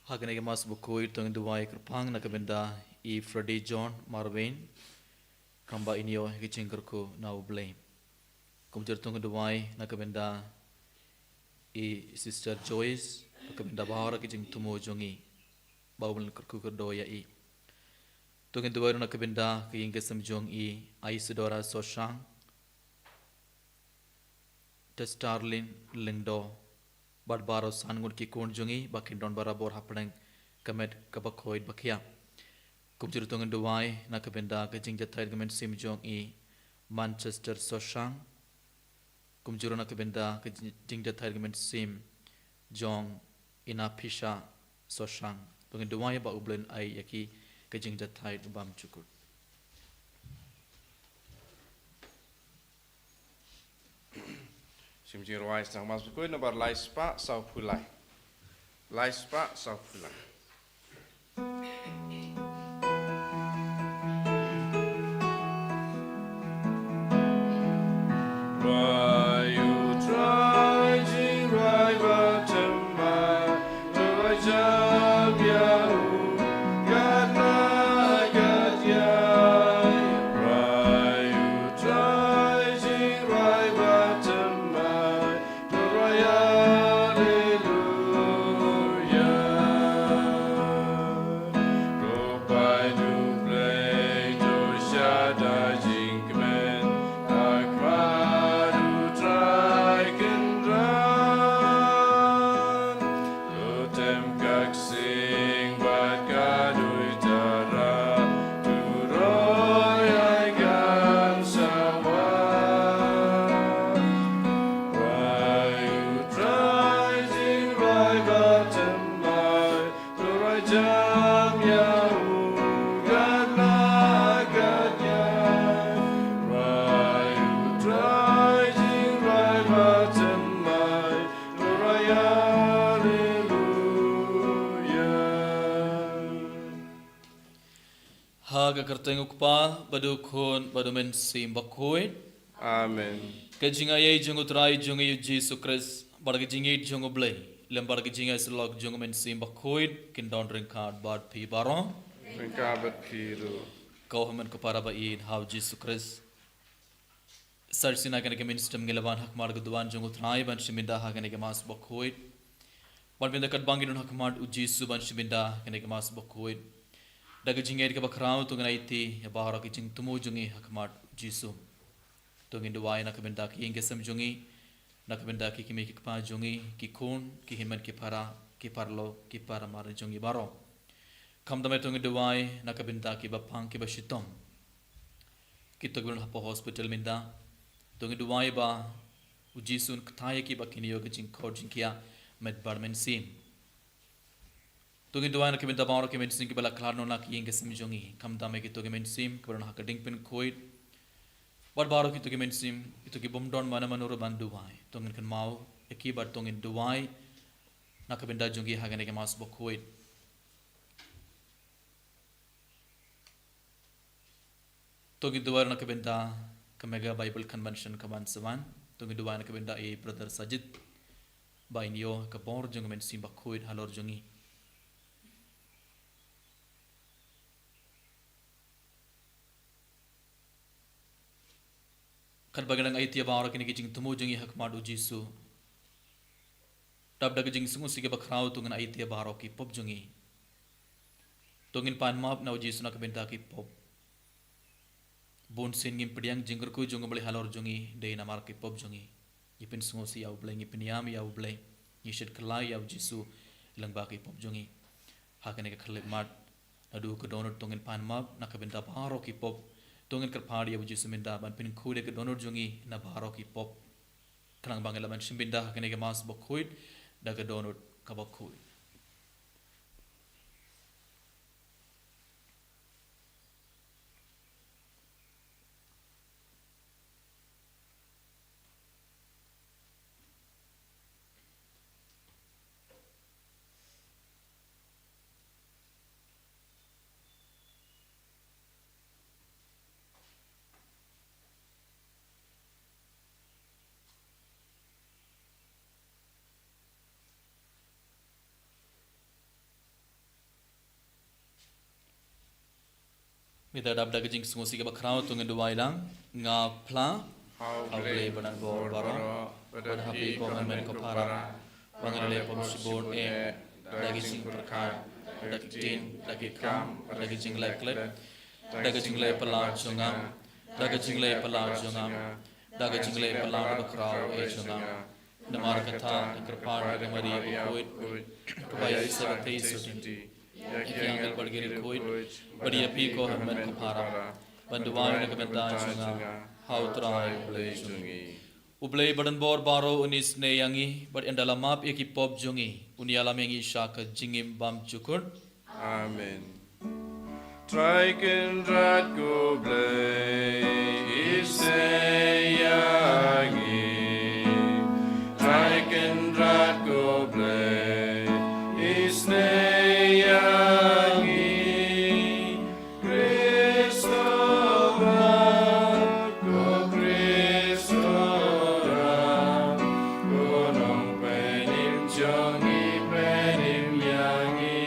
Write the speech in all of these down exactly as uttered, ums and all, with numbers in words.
Ha kane ka Mass bakhuid to ngin duwai kyrpang na ka bynta i Freddy John Marvin, kumba in ïoh ïa ka jingkyrkhu na U Blei. Kumjuh to ngin duwai na ka bynta i Sister Joyce, na ka bynta baroh ki jingthmu jong i, ba U Blei un kyrkhu kyrdoh ïa i. To ngin duwai na ka bynta ka ïing ka sem jong i Isidora Soshang, Testarlin Lyngdoh, bad baroh san ngut ki khun jong i, ba kin don barabor hapdeng ka met kaba khuid ba khiah. Kumjuh to ngin duwai na ka bynta ka jingjahthait ka mynsiem jong i Manchester Soshang. Kumjuh na ka bynta ka jing-, jingjahthait ka mynsiem jong i Naphisha Soshang. To ngin duwai ba U Blei un ai ïa ki ka jingjahthait bymjukut. Shim jingrwai sdang Mass bakhuid nambar lai spah sawphew lai. Lai spah sawphew lai. Ha ka kyrteng u Kpa, bad u Khun, bad u Mynsiem Bakhuid. Amen. Ka jingaiei jong u Trai jong ngi u Jisu Khrist, bad ka jingïeit jong u Blei, lem bad ka jingïasyllok jong u Mynsiem Bakhuid, kin don ryngkat bad phi baroh. Ryngkat bad phi ruh. Ko hynmen ko para ba ïeit ha u Jisu Khrist. Sa shisien ha kane ka mynsiem ngi la wan ha khmat ka duwan jong u Trai ban shim bynta ha kane ka Mass bakhuid. Ban bynta katba ngi don ha khmat u Jisu ban shim bynta ha kane ka Mass bakhuid. Da ka jingïeit kaba khraw to ngin aiti ïa baroh ki jingthmu jong ngi ha khmat u Jisu. To ngin duwai na ka bynta ki ïing ki sem jong ngi, na ka bynta ki kmie ki kpa jong ngi, ki khun, ki hynmen ki para, ki paralok, ki para mar jong ngi baroh. Khamtam to ngin duwai na ka bynta kiba pang kiba shitom. Kito kiba don hapoh hospital mynta. To ngin duwai ba u Jisu un kyntait ïa ki ba kin ïoh ka jingkhot jingkhiah met bad mynsiem. To ngin duwai na ka bynta baroh ki mynsiem kiba la khlad noh na ki ïing ki sem jong ngi. Khamtam ïa kito ki mynsiem kiba don ha ka diengpynkhuid. Bad baroh kito ki mynsiem, kito ki bym don mano mano ruh ban duwai. To ngin kynmaw ïa ki bad to ngin duwai na ka bynta jong ki ha kane ka Mass bakhuid. To ngin duwai na ka bynta ka Mega Bible Convention kaban sa wan. To ngin duwai na ka bynta i Brother Sajid, ba in ïoh ka bor jong ka Mynsiem Bakhuid halor jong ngi. Katba ngi dang aiti ïa baroh kine ki jingthmu jong ngi ha khmat u Jisu, dap da ka jingsngewsih kaba khraw to ngin aiti ïa baroh ki pop jong ngi. To ngin pan map na u Jisu na ka bynta ki pop. Bun sien ngim pdiang jingkyrkhu jong u Blei halor jong ngi dei namar ki pop jong ngi. Ngi pynsngewsih ïa u Blei, ngi pynïam ïa u Blei, ngi shait kylla ïa u Jisu lyngba ki pop jong ngi. Ha kane ka khyllipmat, naduh ka dohnud to ngin pan map na ka bynta baroh ki pop. To ngin kyrpad ïa u Jisu mynta ban pynkhuid ïa ka dohnud jong ngi na baroh ki pop. Khnang ba ngin lah ban shim bynta ha kane ka Mass bakhuid da ka dohnud kaba khuid. Mynta dap da ka jingsngewsih kaba khraw to ngin duwai lang. Nga phla ha U Blei badonbor baroh, bad ha phi ko hynmen ko para, ba nga la leh pop shibun eh, da ki jingpyrkhat, da ki ktien, da ki kam, da ki jingleh klet, da ki jingleh palat jong nga, da ki jingleh palat jong nga, da ki jingleh palat bakhraw eh jong nga. Namar kata, nga kyrpad ïa ka Maria bakhuid, kaba ïa shisha ka theisotti, ïa ki angel bad ki riewkhuid, bad ïa phi ko hynmen ko para, ban duwai na ka bynta jong nga ha U Trai U Blei jong ngi. U Blei badonbor baroh un isynei ïa ngi, bad ynda la map ïa ki pop jong ngi, un ïalam ïa ngi sha ka jingim bymjukut. Amen. Trai Kynrad ko Blei, isynei ïa ngi. Trai Kynrad ko Blei, isynei ïa ngi. Khrist u wan, ko Khrist u wan, ko Nongpynim jong ngi, pynim ïa ngi.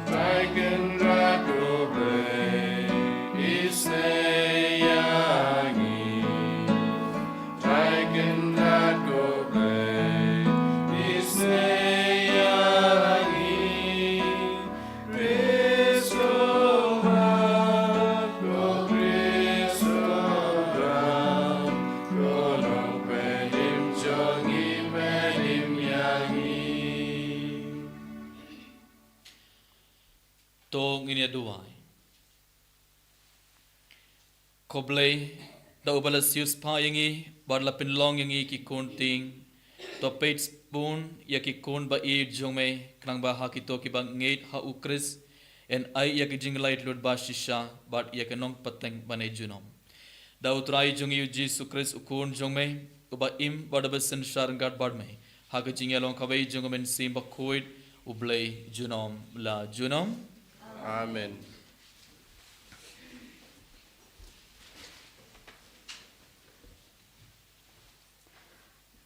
Trai Kynrad ko Blei, isynei ïa ngi. Trai Kynrad ko Blei, isynei ïa ngi. Khrist u wan, ko Khrist u wan, ko Nongpynim jong ngi, pynim ïa ngi. To ngin ïa duwai. Ko Blei, da uba la siewspah ïa ngi, bad la pynlong ïa ngi ki khun tieng, to peit bun ïa ki khun ba ïeit jong me, khnang ba ha kito kiba ngeit ha U Khrist, yn ai ïa ki jinglaitluid ba shisha, bad ïa ki nongpynteng bad ne junom. Da U Trai jong ngi U Jisu Khrist U Khun jong me, uba im bad uba synshar ryngkat bad me, ha ka jingïalong kawei jong U Mynsiem Bakhuid, U Blei junom la junom. Amen.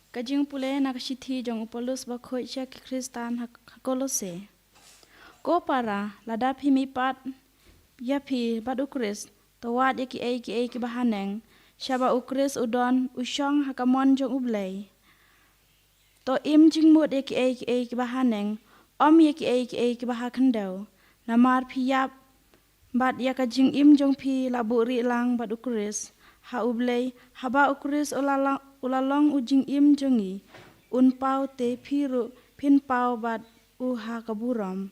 Ka jingpule na ka shithi jong u Paulus bakhuid sha ki Khristan ha, ha Kolose. Ko para, lada phi mihpat ïa phi bad U Khrist, to wad ïa kiei kiei kiba haneng, shaba U Khrist u don u shong ha ka mon jong U Blei. To im jingmut ïa kiei kiei kiba haneng, ym ïa kiei kiei kiba ha khyndew. Namar phi ïap, bad ïa ka jingim jong phi la buhrieh lang bad U Khrist ha U Blei, haba U Khrist u la long, u la long u jingim jong ngi, un paw te phi ruh phin paw bad u ha ka burom.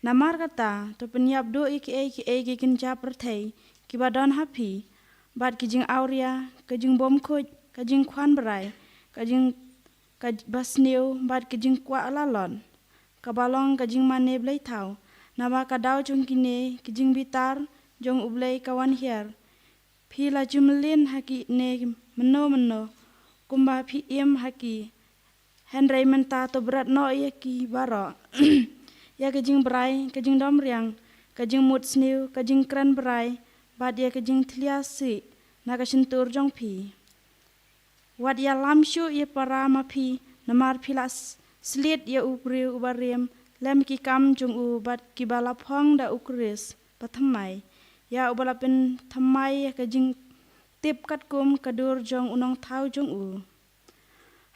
Namar kata, to pynïap duh ïa kiei kiei ki kynja pyrthei kiba don ha phi, bad ki jingawria, ka jingbymkhuid, ka jingkhwan brai, ka jing, ka basniew, bad ka jingkwah lalot, kaba long ka jingmane bleithaw, naba ka daw jong kine ki jingbitar jong U Blei ka wan hiar. Phi la ju mlien ha kine mynno mynno, kumba phi im ha ki. Hynrei mynta to bret noh ïa ki baroh, ïa ka jingbrai, ka jingdom riang, ka jingmut sniew, ka jingkren brai, bad ïa ka jingthlia sih na ka shyntur jong phi. Wat ïalam shuh ïa para ma phi, namar phi la s-, sliet ïa u briew uba rim lem ki kam jong u, bad kiba la phong da U Khrist bathymmai, ïa uba la pynthymmai ïa ka jingtip katkum ka dur jong u Nongthaw jong u.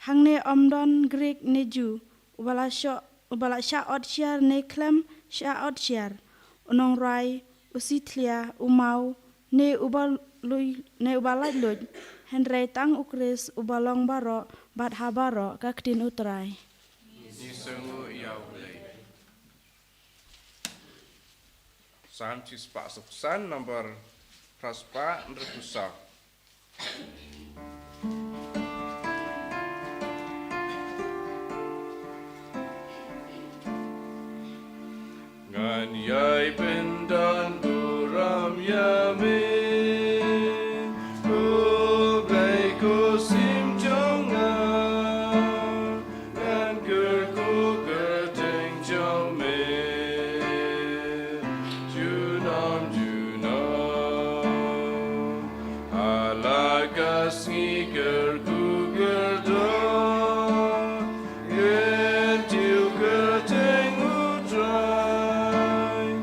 Hangne ym don Grik ne Jiw, uba la shoh, uba la shah ot shiar ne khlem shah ot shiar, u nongrwai, u shitkhlieh, u maw, ne uba lui, ne uba laitluid, hynrei tang U Khrist uba long baroh bad ha baroh. Ka ktien U Trai. Ngi sngewnguh ïa U Blei. Salm shispah sawphew san, number phra spah hynriewphew saw. Ngan ïai pyndonburom ïa me, ko Blei ko Syiem jong nga. Ngan kyrkhu kyrteng jong me junom junom. Ha la ka sngi kyrkhu kyrdoh, ngin tip kyrteng U Trai.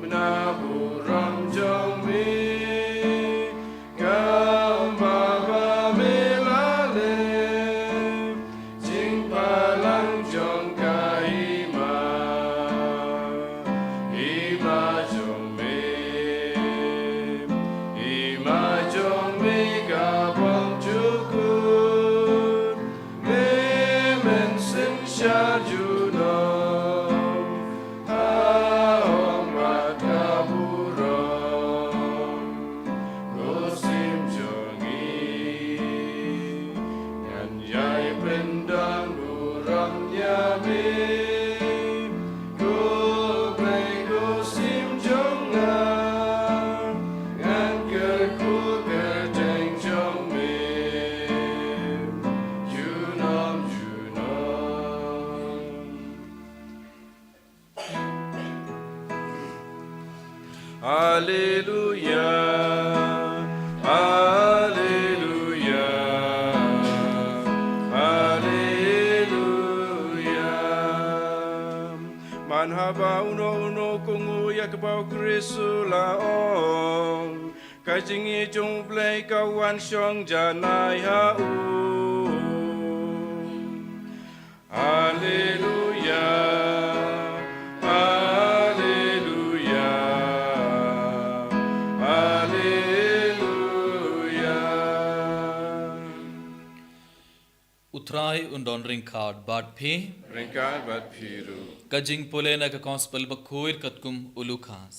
Bna burom jong me, ka ma ba me la leh, jingbalang jong ka hima, hima jong me, hima jong me ka bym jukut, me mynsiem sha junom, ha ong bad ka burom, ko sim jong ngi, ngan ïai pyndon burom ïa me, ko Blei ko sim jong nga, ngan kyrkhu kyrteng jong me, junom junom. Haleluya, haleluya, haleluya. Man haba uno uno u kohnguh ïa kaba u Khrist u la ong, ka jingïeit jong U Blei ka wan shong janai ha u. Haleluya, haleluya, haleluya. U Trai un don ryngkat bad phi. Ryngkat bad phi ruh. Ka jingpule na ka Gospel bakhuid katkum u Lukas.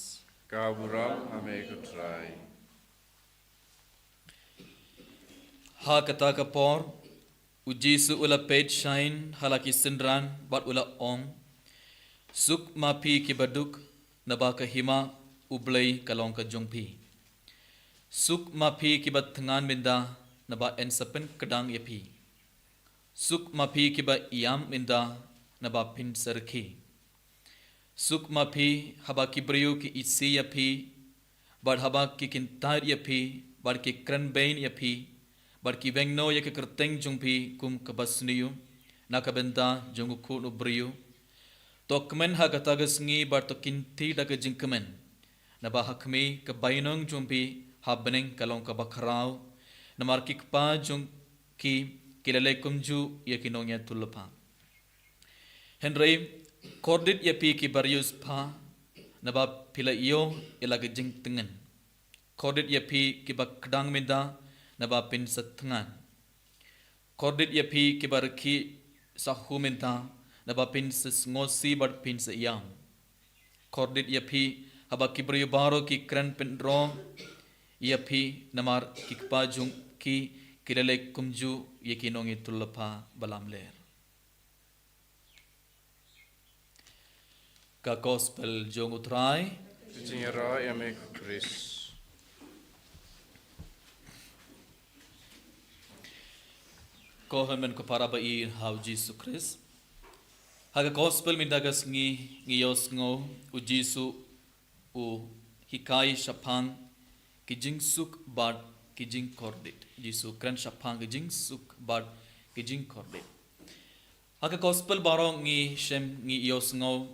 Ka burom ha me ko Trai. Ha kata ka por, u Jisu u la peit shai ha la ki synran bad u la ong, suk ma phi kiba duk, naba ka hima U Blei ka long ka jong phi. Suk ma phi kiba thngan mynta, naba yn sa pynkdang ïa phi. Suk ma phi kiba ïam mynta, naba phin sa rkhie. Suk ma phi haba ki briew ki isih ïa phi, bad haba ki kyntait ïa phi, bad ki kren bein ïa phi, bad ki weng noh ïa ka kyrteng jong phi kum kaba sniew na ka bynta jong u Khun u briew. To kmen ha kata ka sngi bad to kynti da ka jingkmen. Naba ha khmih, ka bainong jong phi ha bneng ka long kaba khraw. Namar ki kpa jong ki, ki la leh kumjuh ïa ki nongïathuhlypa. Hynrei kordit ïa phi kiba riewspah, naba phi la ïoh ïa la ka jingtngen. Kordit ïa phi kiba kdang mynta, naba phin sa thngan. Kordit ïa phi kiba rkhie sahu mynta, naba phin sa sngewsih bad phin sa ïam. Kordit ïa phi haba ki briew baroh ki kren pynroi ïa phi, namar ki kpa jong ki, ki la leh kumjuh ïa ki nongïathuhlypa balamler. Ka Gospel jong u Trai. Ka jingïaroh ïa me ko Khrist. Ko hynmen ko para ba ïeit ha u Jisu Khrist. Ha ka Gospel mynta ka sngi ngi ïohsngew u Jisu u hikai shaphang ki jingsuk bad ki jingkordit. Jisu kren shaphang ki jingsuk bad ki jingkordit. Ha ka Gospel baroh ngi shem, ngi ïohsngew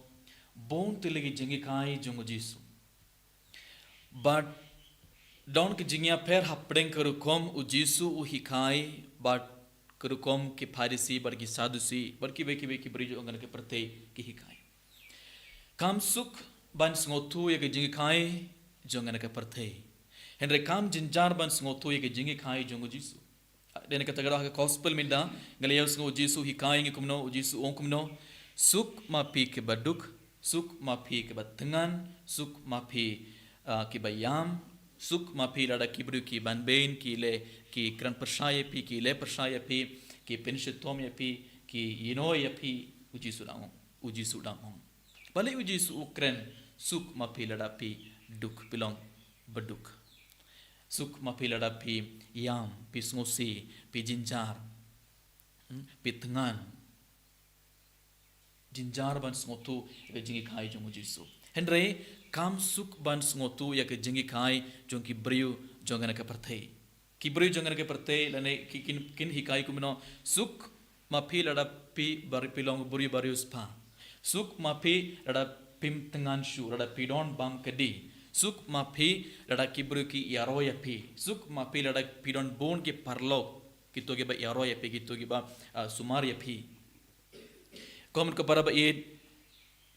bun tylli ki jinghikai jong u Jisu. Bad don ki jingïapher hapdeng ka rukom u Jisu u hikai bad ka rukom ki Pharisi bad ki Sadusi bad kiwei kiwei ki briew jong kane ka pyrthei ki hikai. Kam suk ban sngewthuh ïa ka jinghikai jong kane ka pyrthei. Hynrei kam jynjar ban sngewthuh ïa ka jinghikai jong u Jisu. Dei na kata ka daw ha ka Gospel mynta, ngi la ïohsngew u Jisu u hikai ngi kumno, u Jisu u ong kumno. Suk ma phi kiba duk, suk ma phi kiba thngan, suk ma phi, ah, kiba ïam, suk ma phi lada ki briew ki banbein, ki leh, ki kren pyrshah ïa phi, ki leh pyrshah ïa phi, ki pynshitom ïa phi, ki ïehnoh ïa phi, u Jisu u dang ong. U Jisu u dang ong. Balei u Jisu u kren suk ma phi lada phi duk, phi long ba duk. Suk ma phi lada phi ïam, phi sngewsih, phi jynjar, hmm, phi thngan. Jynjar ban sngewthuh ïa ka jinghikai jong u Jisu. Hynrei kam suk ban sngewthuh ïa ka jinghikai jong ki briew jong kane ka pyrthei. Ki briew jong kane ka pyrthei lane ki kin, kin hikai kumno, suk ma phi lada phi bar-, phi long briew ba riewspah. Suk ma phi lada phim thngan shuh, lada phi don bam kadi. Suk ma phi lada ki briew ki ïaroh ïa phi. Suk ma phi lada phi don bun ki paralok, kito kiba ïaroh ïa phi, kito kiba, ah, sumar ïa phi. Kumno ka para ba ïeit,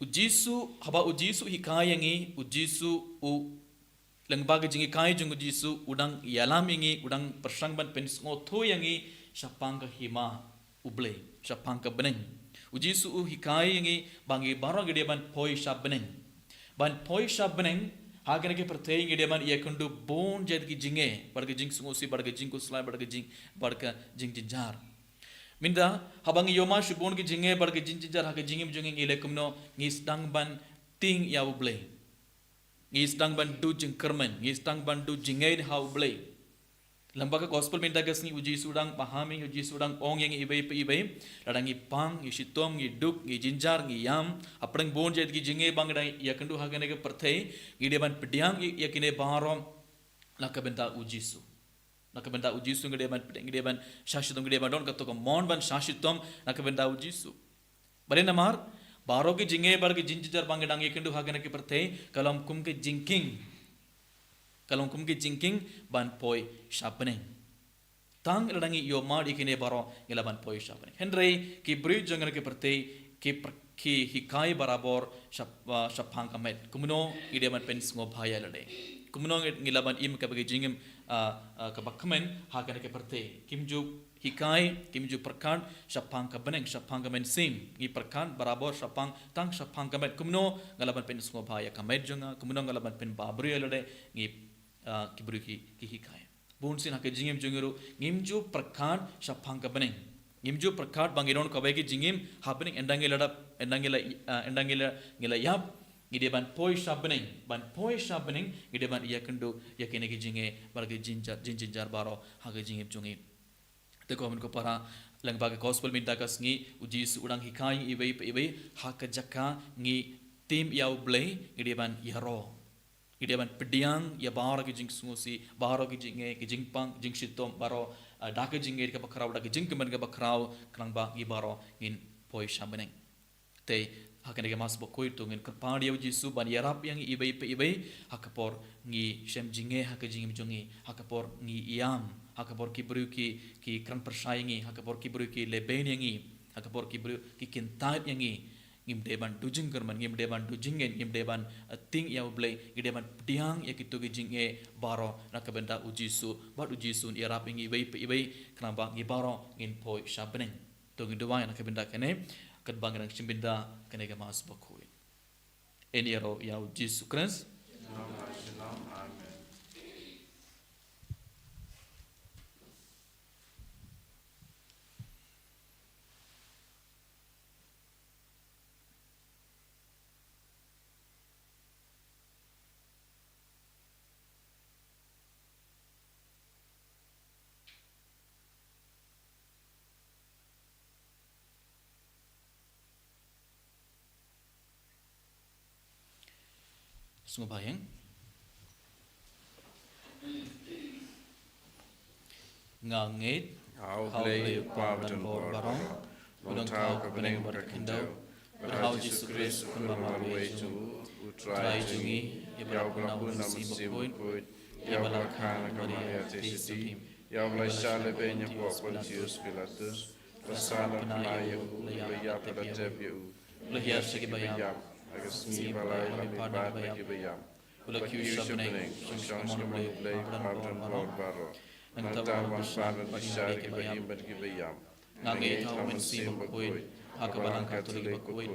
U Jisu, haba U Jisu u hikai ïa ngi, U Jisu u, lyngba ka jinghikai jong U Jisu, u dang ïalam ïa ngi, u dang pyrshang ban pynsngewthuh ïa ngi shaphang ka hima U Blei, shaphang ka bneng. U Jisu u hikai ïa ngi ba ngi baroh ngi dei ban poi sha bneng. Ban poi sha bneng, ha kane ka pyrthei ngi dei ban ïakynduh bun jait ki jingeh, bad ka jingsngewsih, bad ka jingkhuslai, bad ka jing, bad ka jingjynjar. Mynta, haba ngi ïohmad shibun ki jingeh bad ki jingjynjar ha ka jingim jong ngi, ngi leh kumno? Ngi sdang ban tieng ïa U Blei. Ngi sdang ban duh jingkyrmen, ngi sdang ban duh jingngeit ha U Blei. Lyngba ka gospel mynta ka sngi U Jisu u dang paham ïa ngi, U Jisu u dang ong ïa ngi iwei pa iwei. Lada ngi pang, ngi shitom, ngi duk, ngi jynjar, ngi ïam, hapdeng bun jait ki jingeh ba ngi dang ïakynduh ha kane ka pyrthei, ngi dei ban pdiang ïa, ïa kine baroh na ka bynta U Jisu. Na ka bynta U Jisu ngi dei ban, ngi dei ban sha shitom, ngi dei ban don kato ka mon ban sha shitom na ka bynta U Jisu. Balei? Namar baroh ki jingeh bad ki jingjynjar ba ngi dang ïakynduh ha kane ka pyrthei, ka long kum ka jingkieng. Ka long kum ka jingkieng ban poi sha bneng. Tang lada ngi ïohmad ïa kine baroh ngi lah ban poi sha bneng. Hynrei ki briew jong kane ka pyrthei ki pr-, ki hikai barabor shap-, ah, shaphang ka met. Kumno ngi dei ban pynsngewbha ïa lade? Kumno ngi, ngi lah ban im kaba ka jingim, ah, ah, kaba kmen ha kane ka pyrthei? Kim ju hikai, kim ju pyrkhat shaphang ka bneng, shaphang ka mynsiem. Ngi pyrkhat barabor shaphang, tang shaphang ka met. Kumno nga lah ban pynsngewbha ïa ka met jong nga? Kumno nga lah ban pynbha briew ïa lade? Ngi, ah, ki briew ki, ki hikai. Bun sien ha ka jingim jong ngi ruh, ngim ju pyrkhat shaphang ka bneng. Ngim ju pyrkhat ba ngi don kawei ka jingim ha bneng, ynda ngi la dap, ynda ngi la, ah, ynda ngi la, ngi la ïap, ngi dei ban poi sha bneng, ban poi sha bneng, ngi dei ban ïakynduh ïa kine ki jingeh bad ki jingjynjar, jingjynjar baroh ha ka jingim jong ngi. Te ko myn ko para, lyngba ka gospel mynta ka sngi, U Jisu u dang hikai iwei pa iwei, ha ka jaka ngi tim ïa U Blei, ngi dei ban ïaroh. Ngi dei ban pdiang ïa baroh ki jingsngewsih, baroh ki jingeh, ki jingpang, jingshitom, baroh, ah, da ka jingngeit kaba khraw, da ka jingkmen kaba khraw, khnang ba ngi baroh ngin poi sha bneng. Te ha kane ka Mass Bakhuid to ngin kyrpad ïa U Jisu ban ïarap ïa ngi iwei pa iwei, ha ka por ngi shem jingeh ha ka jingim jong ngi, ha ka por ngi ïam, ha ka por ki briew ki, ki kren pyrshah ïa ngi, ha ka por ki briew ki lehbeiñ ïa ngi, ha ka por ki briew ki kyntait ïa ngi. Ngim dei ban duh jingkyrmen, ngim dei ban duh jingngeit, ngim dei ban, eh, tieng ïa U Blei, ngi dei ban pdiang ïa kito ki jingeh baroh na ka bynta U Jisu, bad U Jisu un ïarap ïa ngi iwei pa iwei, khnang ba ngi baroh ngin poi sha bneng. To ngin duwai na ka bynta kane, katba ngi dang shim bynta kane ka Mass Bakhuid. Yn ïaroh ïa U Jisu Khrist. Amen. Sngewbha ïa ngi. Nga ngeit ha U Blei U Kpa badonbor baroh, u nongthaw ka bneng bad ka khyndew, bad ha U Jisu Khrist u khun marwei jong u, U Trai jong ngi, ïa uba la hun na U Mynsiem Bakhuid, ïa uba la kha na ka Maria Theisotti, ïa uba la shah lehbeiñ hapoh Pontius Pilatus, la sahnarphna ïa u, la ïap, la tep ïa u, la hiar sha kiba ïap, ha ka sngi ba lai la mihpat na kiba ïap, u la kiew sha bneng, shong sha ka mon U Blei Kpa badonbor baroh. Nangta u wan ban pan bad bishar ïa kiba im bad kiba ïap. Nga ngeit ha U Mynsiem Bakhuid, ha ka Balang Katholik bakhuid,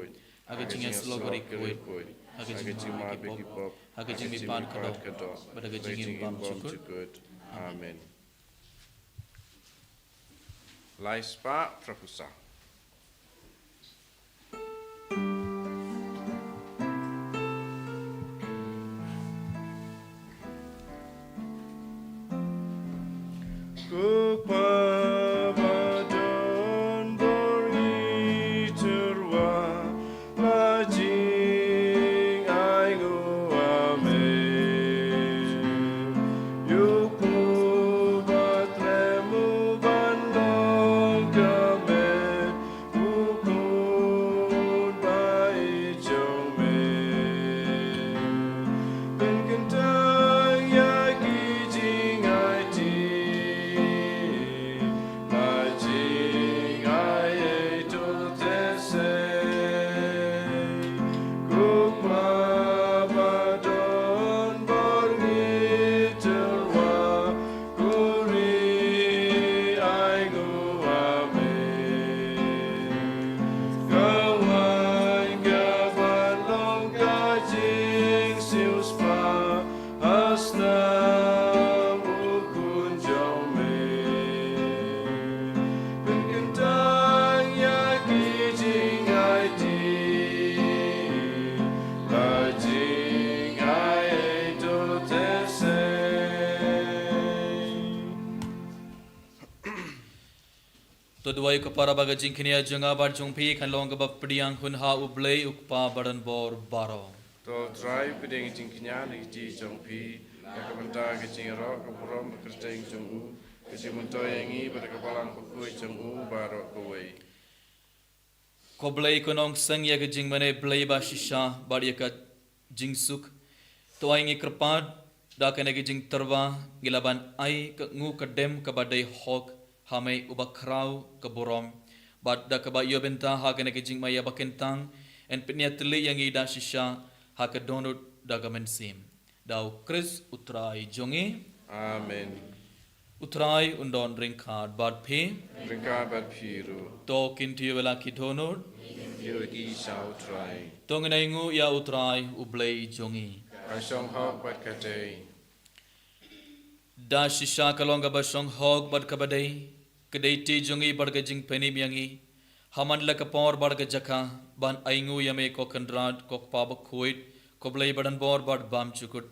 ha ka jingïasyllok bakhuid, ha ka jingmap ïa ki pop, ha ka jingmihpat ka doh, bad ha ka jingim bymjukut. Amen. Lai spah phra phew saw. Ko Kpa badonbor, ngi tyrwa la jingainguh, amen. Ïa u kpu ba tlem u ban long kmen. To duwai ko para ba ka jingkñia jong nga bad jong phi kan long kaba pdiang hun ha U Blei U Kpa baranbor baroh. To Trai pdiang jingkñia na ki jong phi, na ka bynta ka jingïaroh ka burom ka kyrteng jong u, ka jingmyntoi ïa ngi bad ka balang bakhuid jong u baroh kawei. Ko Blei ko nongseng ïa ka jingmane Blei ba shisha bad ïa ka jingsuk. To ai ngi kyrpad da kane ka jingtyrwa ngi la ban ai ka ngu ka dem kaba dei hok ha me uba khraw ka burom. Bad da kaba ïoh bynta ha kane ka jingmaïa ba kyntang, yn pynïatylli ïa ngi da shisha ha ka dohnud da ka mynsiem. Da U Khrist U Trai jong ngi. Amen. U Trai un don ryngkat bad phi. Ryngkat bad phi ruh. To kin tiew ïa la ki dohnud. Tiew ïa ki sha U Trai. To ngin ainguh ïa U Trai U Blei jong ngi. Ka shong hok bad ka dei. Da shisha ka long kaba shong hok bad kaba dei, ka dei ti jong ngi bad ka jingpynim ïa ngi. Ha man la ka por bad ka jaka, ban ainguh ïa me ko Kynrad, ko Kpa bakhuid, ko Blei baranbor bad bymjukut.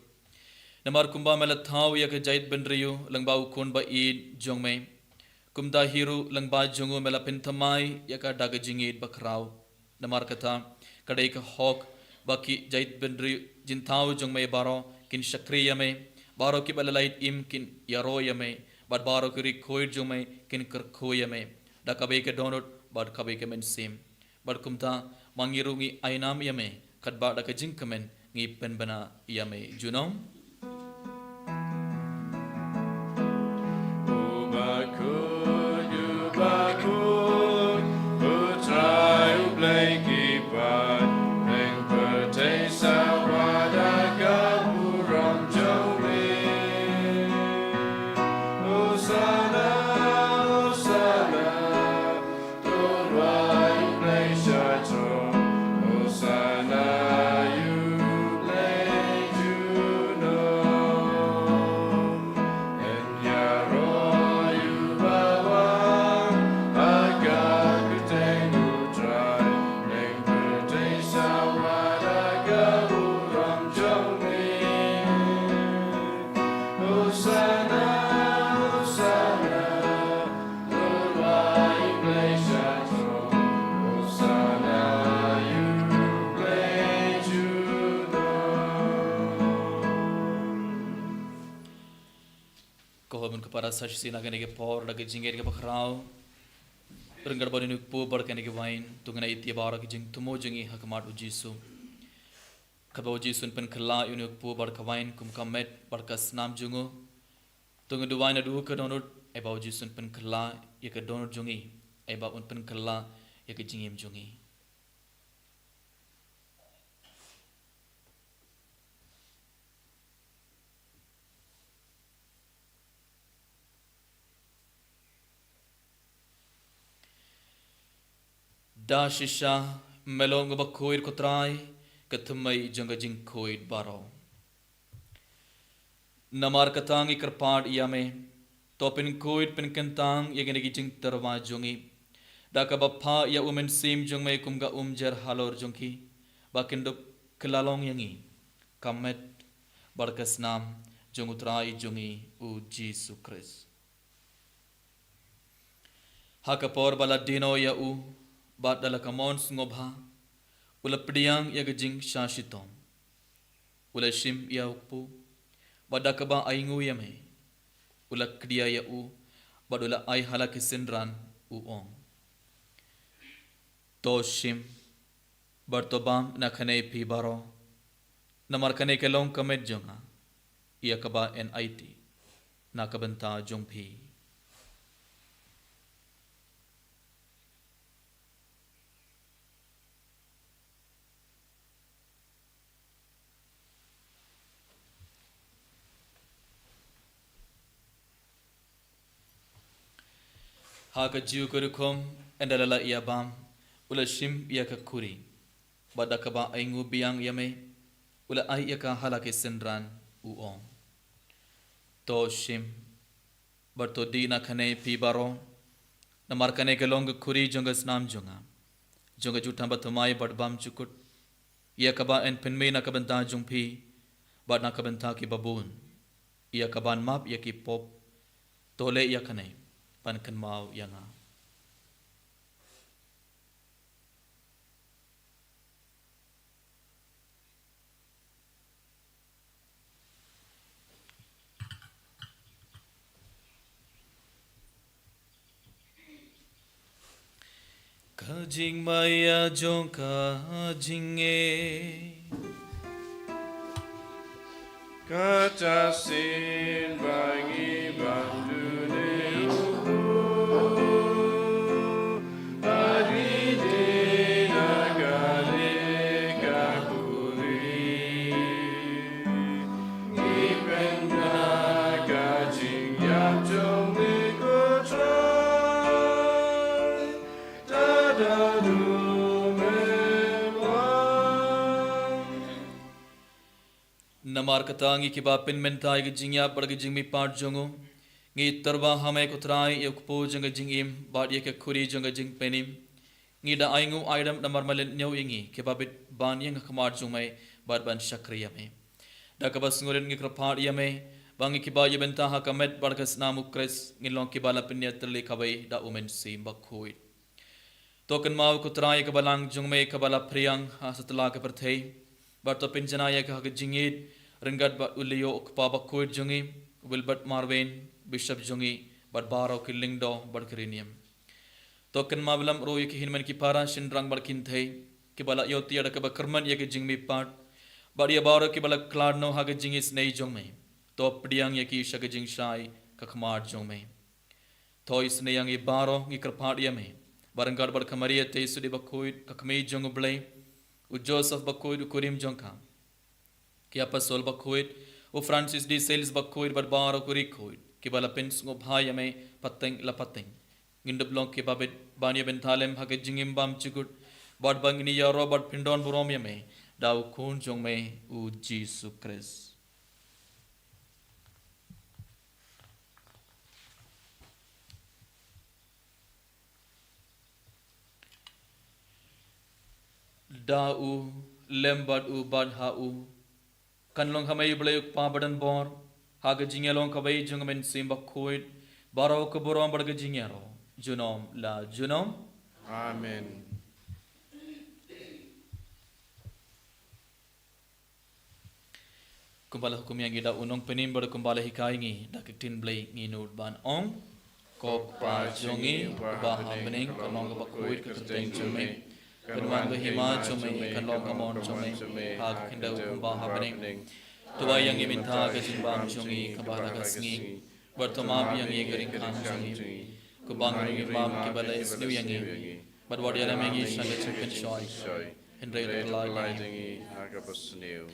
Namar kumba me la thaw ïa ka jaitbynriew lyngba U Khun ba ïeit jong me, kumta hi ruh lyngba jong u me la pynthymmai ïa ka da ka jingïeit bakhraw. Namar kata, ka dei ka hok ba ki jaitbynriew jynthaw jong me baroh kin shakri ïa me, baroh kiba la lait im kin ïaroh ïa me, bad baroh ki riewkhuid jong me kin kyrkhu ïa me da kaba ïa ka dohnud bad kaba ïa ka mynsiem. Bad kumta, ma ngi ruh ngi ai nam ïa me katba da ka jingkmen ngi pynbna ïa me junom. U bakhuid, u bakhuid, U Trai U Blei ki paid, pdeng pyrthei sawa da ka burom jong me. Hosana, Hosana, to duwai U Blei sha throne. Hosana ïa U Blei junom. Yn ïaroh ïa u bawan ha ka kyrteng U Trai, pdeng pyrthei sawa da ka burom jong me. Hosana, Hosana, to duwai U Blei sha throne. Hosana ïa U Blei junom. Ko hynmen ko para, sa shisien ha kane ka por da ka jingngeit kaba khraw, ryngkat bad une u kpu bad kane ka wain, to ngin ïa ïa baroh ki jingthmu jong ngi ha khmat U Jisu. Katba U Jisu un pynkylla ïa une u kpu bad ka wain kum ka met bad ka snam jong u, to ngin duwai naduh ka dohnud, ïa ba U Jisu un pynkylla ïa ka dohnud jong ngi, ïa ba un pynkylla ïa ka jingim jong ngi. Da shisha, me long uba khuid ko Trai, ka thymmei jong ka jingkhuid baroh. Namar kata ngi kyrpad ïa me, to pynkhuid pynkyntang ïa kine ki jingtyrwa jong ngi, da kaba phah ïa u Mynsiem jong me kum ka umjer halor jong ki, ba kin dup kylla long ïa ngi ka met bad ka snam jong U Trai jong ngi U Jisu Khrist. Ha ka por ba la die noh ïa u, bad da la ka mon sngewbha, u la pdiang ïa ka jingshah shitom. U la shim ïa u kpu, bad da kaba ainguh ïa me, u la kdia ïa u, bad u la ai ha la ki synran, u ong: To shim, bad to bam na kane phi baroh, namar kane ka long ka met jong nga, ïa kaba yn aiti na ka bynta jong phi. Ha ka juh ka rukom, ynda la la ïa bam, u la shim ïa ka khuri, bad da kaba ainguh biang ïa me, u la ai ïa ka ha la ki synran, u ong: To shim, bad to dih na kane phi baroh, namar kane ka long ka khuri jong ka snam jong nga, jong ka jutang bathymmai bad bymjukut, ïa kaba yn pynmih na ka bynta jong phi, bad na ka bynta ki babun, ïa kaban map ïa ki pop. To leh ïa kane ban kynmaw ïa nga. Jingmaïa jong ka jingngeit. Kata shisien ba ngi ban duna u Blei, ba ngi dei na ka liang ka khuri. Ngi pynbna ka jingïap jong me ko Trai, da da du me wan. Namar kata ngi kiba pynmynta ïa ka jingïap bad ka jingmihpat jong u, ngi tyrwa ha me ko Trai ïa u kpu jong ka jingim bad ïa ka khuri jong ka jingpynim. Ngi da ai nguh ai dam namar me la ñiew ïa ngi kiba bit ban ïeng ha khmat jong me bad ban shakri ïa me. Da kaba sngewrit ngi kyrpad ïa me ba ngi kiba ïa bynta ha ka met bad ka snam u Khrist ngin long kiba la pynïatylli kawei da u Mynsiem Bakhuid. To kynmaw ko Trai ïa ka balang jong me kaba la phriang ha satlak ka pyrthei, bad to pynjanai ïa ka ha ka jingïeit ryngkat bad u Leo u kpa bakhuid jong ngi, Wilbert Marvin, Bishop jong ngi, bad baroh ki lyngdoh bad ki riewniam. To kynmaw blam ruh ïa ki hynmen ki para shynrang bad kynthei kiba la ïoh tiar da kaba kyrmen ïa ka jingmihpat bad ïa baroh kiba la khlad noh ha ka jingisynei jong me. To pdiang ïa ki sha ka jingshai ka khmat jong me. To isynei ïa ngi baroh ngi kyrpad ïa me, bad ryngkat bad ka Maria Theisotti bakhuid ka kmie jong u Blei, u Joseph bakhuid u kurim jong ka, ki apostol bakhuid, u Francis de Sales bakhuid bad baroh ki riewkhuid kiba la pynsngewbha ïa me pateng la pateng. Ngin dup long kiba bit ban ïa bynta lem ha ka jingim bymjukut bad ba ngin ïaroh bad pyndon burom ïa me da u Khun jong me u Jisu Khrist. Da u, lem bad u bad ha u, kan long ha me u Blei u Kpa badonbor, ha ka jingïalong kawei jong ka Mynsiem Bakhuid, baroh ka burom bad ka jingïaroh junom la junom. Amen. Kumba la hukum ïa ngi da u Nongpynim bad kumba la hikai ngi da ka ktien Blei ngi nud ban ong: Ko Kpa jong ngi uba ha bneng, kan long kaba khuid ka kyrteng jong me, kan wan ka hima jong me, kan long ka mon jong me ha ka khyndew kumba ha bneng. To ai ïa ngi mynta ka jingbam jong ngi kaba ha ka sngi, bad to map ïa ngi ka ringkhan jong ngi, kumba ngi ruh ngi map ïa kiba la isniew ïa ngi, bad wat ïalam ïa ngi sha ka jingpynshoi, hynrei to kylla ïa ngi ha kaba sniew.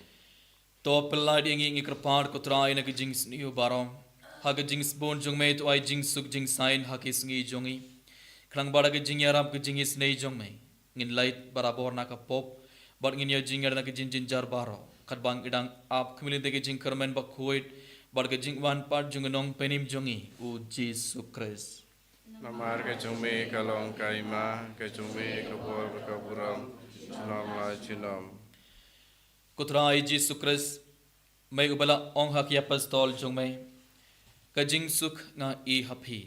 To pyllait ïa ngi, ngi kyrpad ko Trai, na ka jingsniew baroh. Ha ka jingsbun jong me to ai jingsuk jingsaiñ ha ki sngi jong ngi, khnang ba da ka jingïarap ka jingisynei jong me ngin lait barabor na ka pop, bad ngin ïoh jingïada na ka jingjynjar baroh, katba ngi dang ap khmih lynti ka jingkyrmen bakhuid bad ka jingwan pat jong u Nongpynim jong ngi u Jisu Khrist. Namar ka jong me ka long ka hima, ka jong me ka bor bad ka burom junom la junom. Ko Trai Jisu Khrist, me uba la ong ha ki apostol jong me: Ka jingsuk nga ai ha phi,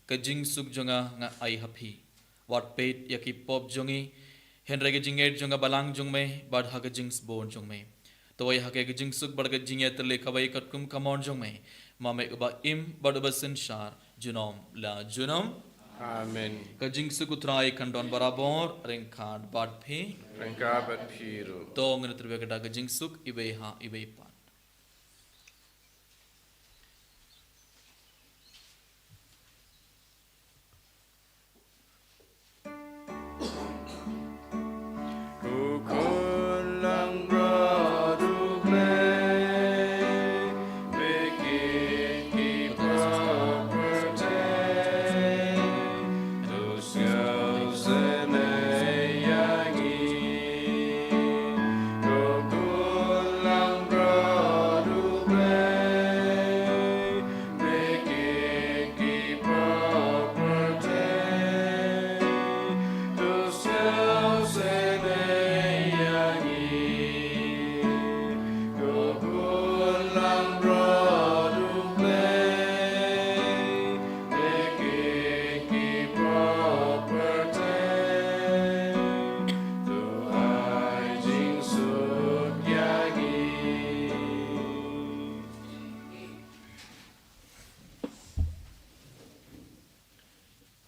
ka jingsuk jong nga nga ai ha phi. Wat peit ïa ki pop jong ngi, hynrei ka jingngeit jong ka balang jong me bad ha ka jingsbun jong me to ai ha ka ka jingsuk bad ka jingïatylli kawei katkum ka mon jong me, ma me uba im bad uba synshar junom la junom. Amen. Ka jingsuk u Trai kan don barabor ryngkat bad phi. Ryngkat bad phi ruh. To ngin ïatylli ka da ka jingsuk iwei ha iwei pat.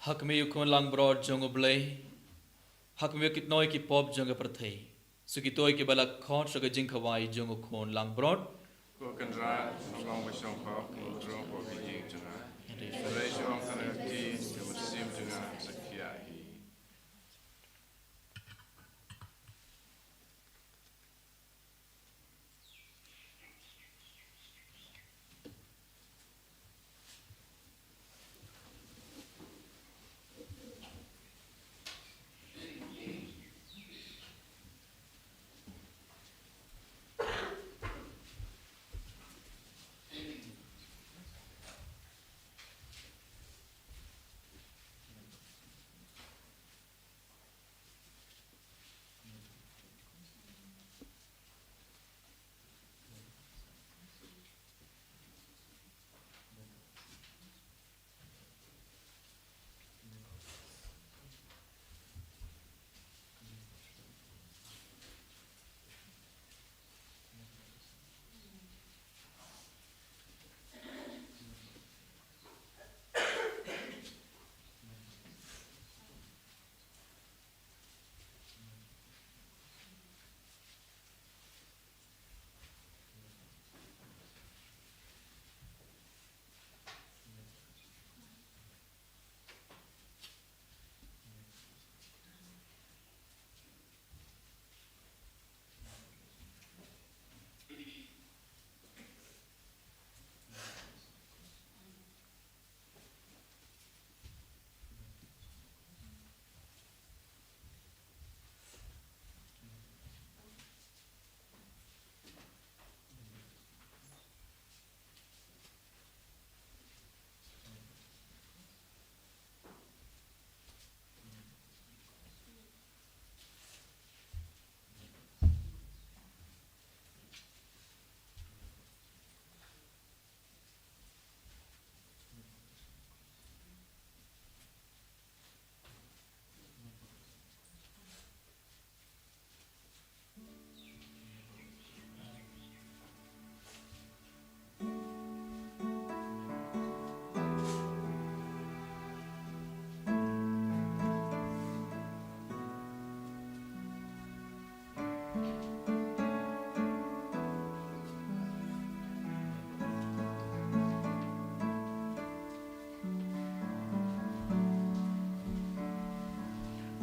Ha khmih u Khun langbrot jong U Blei, Ha khmih, ïa ki tnoi ki pop jong ka pyrthei. Sa kito kiba la khot sha ka jingkhawai jong u Khun langbrot. Ko Kynrad, long ba shongkha, ko trong ko ki jing jong nga. Hynrei shu ong tang ïa ki, ka mynsiem jong nga sa khia hi.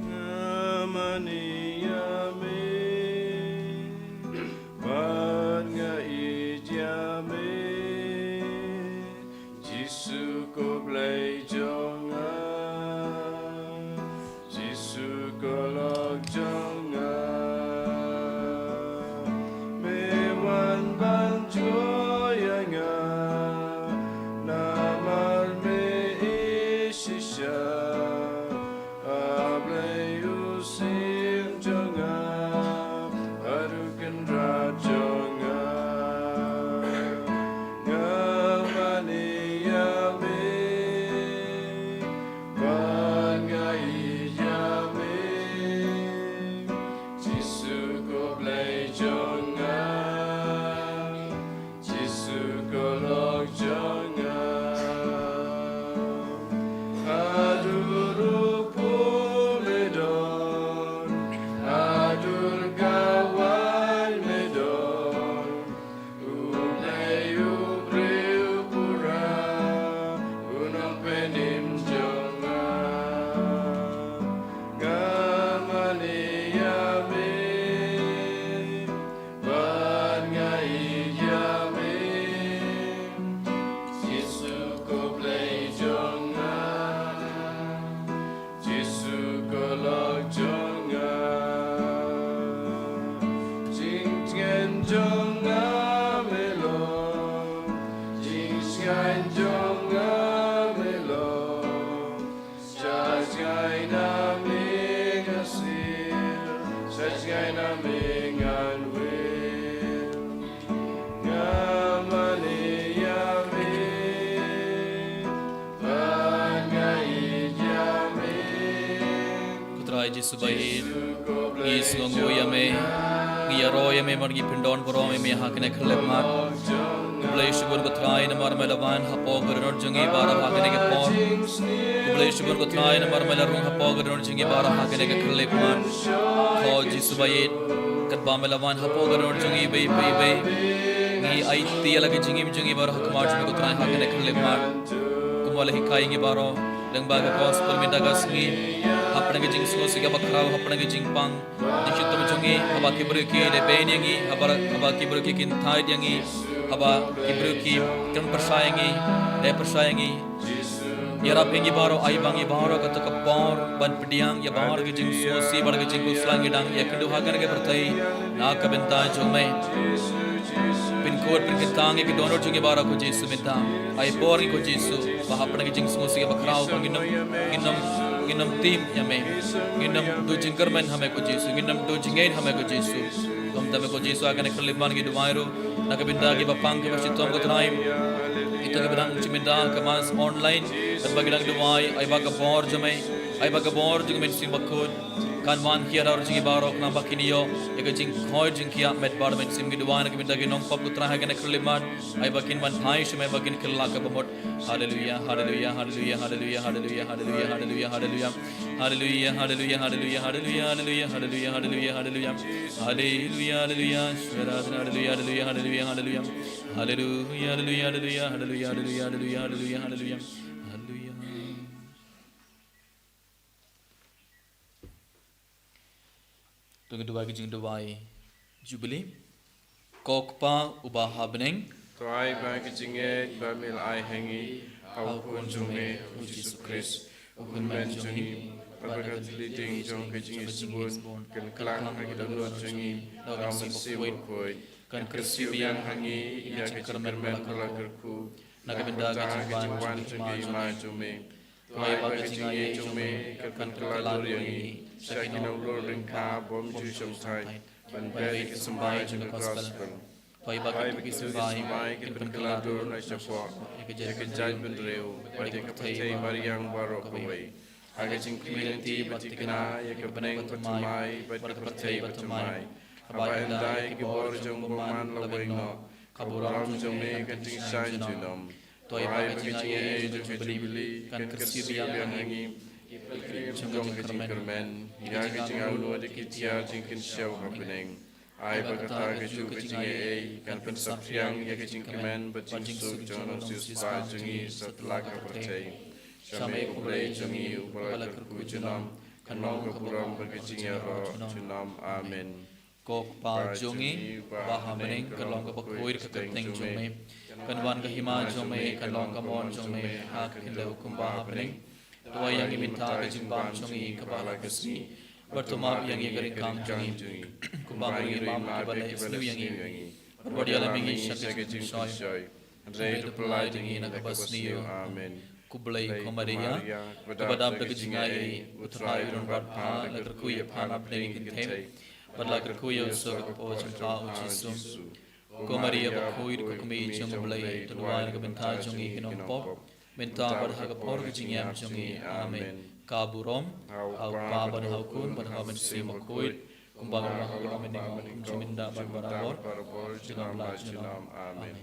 Nga mane ïa me, bad nga ïeit ïa me. Jisu ko Blei jong nga, Jisu ko lok jong nga. Me wan ban jngoh ïa nga, namar me ïeit shisha. A Blei u Syiem jong nga, bad u Kynrad jong nga. Nga mane ïa me, bad nga ïeit ïa me. Jisu ko Blei jong nga, Jisu ko lok jong nga. Haduh ruh pura me don, haduh kawei me don. U Blei u briew pura, u nongpynim jong nga. Nga mane ïa me, bad nga ïeit ïa me. Jisu ko Blei jong nga, Jisu ko lok jong nga. Jingtngen jong nga me long, jingsngewsih jong nga me long. Sha jngai na me nga sir, sha jngai na me ngan wei. Nga mane ïa me, bad nga ïeit ïa me. Ko Trai Jisu ba ïeit, ngi sngewnguh ïa me, ngi ïaroh ïa me, namar ngi pyndonburom ïa me ha kane ka khyllipmat. Khublei shibun ko Trai namar me la wan hapoh ka dohnud jong ngi baroh ha kane ka por. Khublei shibun ko Trai namar me la rung hapoh ka dohnud jong ngi baroh ha kane ka khyllipmat. Ko Jisu ba ïeit, katba me la wan hapoh ka dohnud jong ngi ba ïeit ba ïeit, ngi aiti ïa la ka jingim jong ngi baroh ha khmat jong me ko Trai ha kane ka khyllipmat. Kumba la hikai ïa ngi baroh, lyngba ka gospel mynta ka sngi, hapdeng ka jingsngewsih kaba khraw, hapdeng ka jingpang, jingshitom jong ngi, haba ki briew ki lehbeiñ ïa ngi, haba, haba ki briew ki kyntait ïa ngi, haba ki briew ki kren pyrshah ïa ngi, leh pyrshah ïa ngi. Ïarap ïa ngi baroh, ai ba ngi baroh kato ka por ban pdiang ïa baroh ka jingsngewsih bad ka jingkhuslai ngi dang ïakynduh ha kane ka pyrthei na ka bynta jong me. Pynkhuid pynkyntang ïa ki dohnud jong ngi baroh ko Jisu mynta. Ai bor ngi ko Jisu, ba hapdeng ka jingsngewsih kaba khraw ba ngin ym, ngin ym, ngin ym tim ïa me. Ngin ym duh jingkyrmen ha me ko Jisu, ngin ym duh jingngeit ha me ko Jisu. Kumta me ko Jisu ha kane ka khyllipmat ngi duwai ruh na ka bynta kiba pang kiba shitom ko Trai. Kita kiba dang shim mynta ka mass online, katba ki dang duwai, ai ba ka bor jong me, ai ba ka bor jong me Mynsiem Bakhuid kan wan hiar ar jong ngi baroh khnang ba kin ïoh ïa ka jingkhoit jingkhiah met bad mynsiem. Ngi duwai na ka bynta ki nongpop ko Trai ha kane ka khyllipmat, ai ba kin wan phai sha me ba kin kylla ka bamut. Haleluia, haleluia, haleluia, haleluia, haleluia, haleluia, haleluia, haleluia. Haleluia, haleluia, haleluia, haleluia, haleluia, haleluia, haleluia, haleluia. Haleluia, haleluia, haleluia, haleluia, haleluia, haleluia. Haleluia, haleluia, haleluia, haleluia, haleluia, haleluia, haleluia, haleluia. Haleluia. To ngin duwai ka jingduwai Jubili. Ko Kpa uba ha bneng. To ai ba ka jingngeit ba me la ai ha ngi ha u Khun jong me u Jisu Khrist, u Hynmen jong ngi, bad ba ka dei ding jong ka jingisynei bun kan klang ha ki dohnud jong ngi da u Mynsiem Bakhuid, kan kyrsiew biang ha ngi ïa ka jingkyrmen ba la kyrkhu na ka bynta ka jingwan jong ka hima jong me. To ai ba ka jingaiei jong me kan kylla dur ïa ngi sha ki nonglor lyngkha bym ju shongthait ban beh ïa ki symbai jong ka gospel. To ai ba kito ki symbai kin pynkylla dur na shapoh ïa ka jaitbynriew bad ïa ka pyrthei mariang baroh kawei. Ha ka jingkhmih lynti bad thikna ïa ka bneng bathymmai bad ka pyrthei bathymmai. Haba ynda ïa ki bor jong u bymman la weng noh, ka burom jong me kan jingshaiñ junom. To ai ba ka jingaiei jong ka Jubili kan kyrsiew biang ha ngi ki pilgrim jong ka jingkyrmen ïa ka jingangnud ïa ki tiar jingkynshew ha bneng. Ai ba kata kajuh ka jingaiei kan pynsaphriang ïa ka jingkmen bad jingsuk jong u nongsiewspah jong ngi satlak ka pyrthei. Sha me ko Blei jong ngi uba la kyrkhu junom, kan long ka burom bad ka jingïaroh junom. Amen. Ko Kpa jong ngi uba ha bneng, kan long kaba khuid ka kyrteng jong me, kan wan ka hima jong me, kan long ka mon jong me ha ka khyndew kumba ha bneng. To ai ïa ngi mynta ka jingbam jong ngi kaba la ka sngi, bad to map ïa ngi ka ryngkang jong ngi kumba ngi map ïa kiba la isniew ïa ngi. Bad wat ïalam ïa ngi sha ka jingpynshoi, hynrei to pyllait ïa ngi na kaba sniew. Amen. Khublei ko Maria, kaba dap da ka jingaiei, u Trai u don bad pha, la kyrkhu ïa pha na pdeng ki kynthei bad la kyrkhu ïa u sor ka kpoh jong pha u Jisu. Ko Maria bakhuid, ko kmie jong u Blei, to duwai na ka bynta jong ngi ki nongpop, mynta bad ha ka por ka jingïap jong ngi. Amen. Ka burom ha u Kpa bad ha u Khun bad ha u Mynsiem Bakhuid, kumba ka la ha u mynta, kum jong mynta bad barabor, junom la junom. Amen.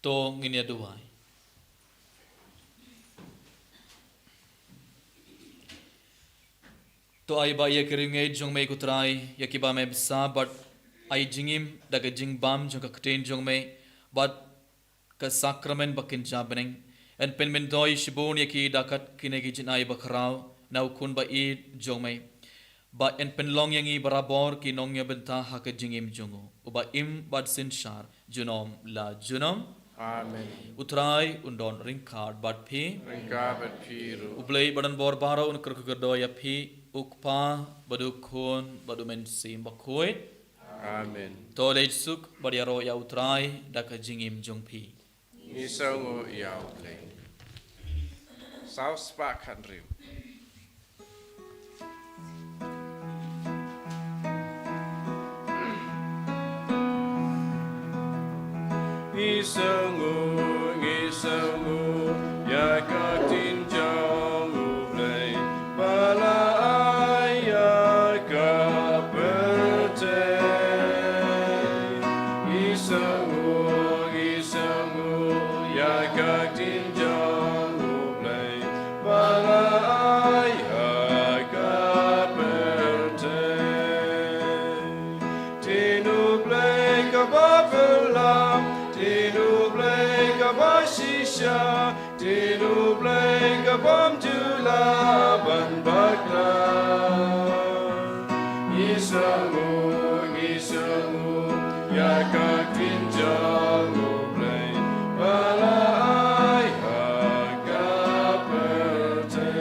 To ngin ïa duwai. To ai ba ïa ki riewngeit jong me ko Trai, ïa kiba me bsa bad ai jingim da ka jingbam jong ka ktien jong me bad ka sakramen ba kynja bneng, yn pynmyntoi shibun ïa ki da kat kine ki jingai bakhraw na u Khun ba ïeit jong me. Ba yn pynlong ïa ngi barabor ki nongïabynta ha ka jingim jong u, uba im bad synshar junom la junom. Amen. U Trai un don ryngkat bad phi. Ryngkat bad phi ruh. U Blei ba don bor baroh un kyrkhu kyrdoh ïa phi, u Kpa bad u Khun bad u Mynsiem Bakhuid. Amen. To leit suk bad ïaroh ïa u Trai da ka jingim jong phi. Ngi sngewnguh ïa u Blei. Saw spah khathynriew. Ngi sngewnguh, ngi sngewnguh ïa ka ktien jong u Blei ba la Ka ktien jong U Blei ba la ai ha ka pyrthei. Ktien U Blei kaba phylla, ktien U Blei kaba shisha, ktien U Blei ka bym ju lah ban bakla. Ngi sngewbha, ngi sngewbha ïa ka ktien jong U Blei ba la ai ha ka pyrthei.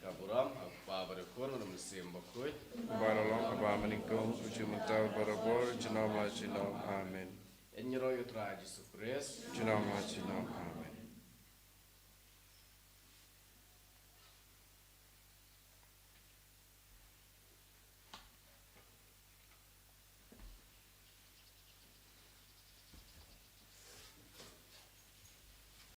Ka burom ha U Kpa bad U Khun bad U Mynsiem Bakhuid. Ba la long haba mynnyngkong, u ju mynta, barabor, junom la junom. Amen. Ïaroh ïa U Trai Jisu Khrist. Junom la junom. Amen.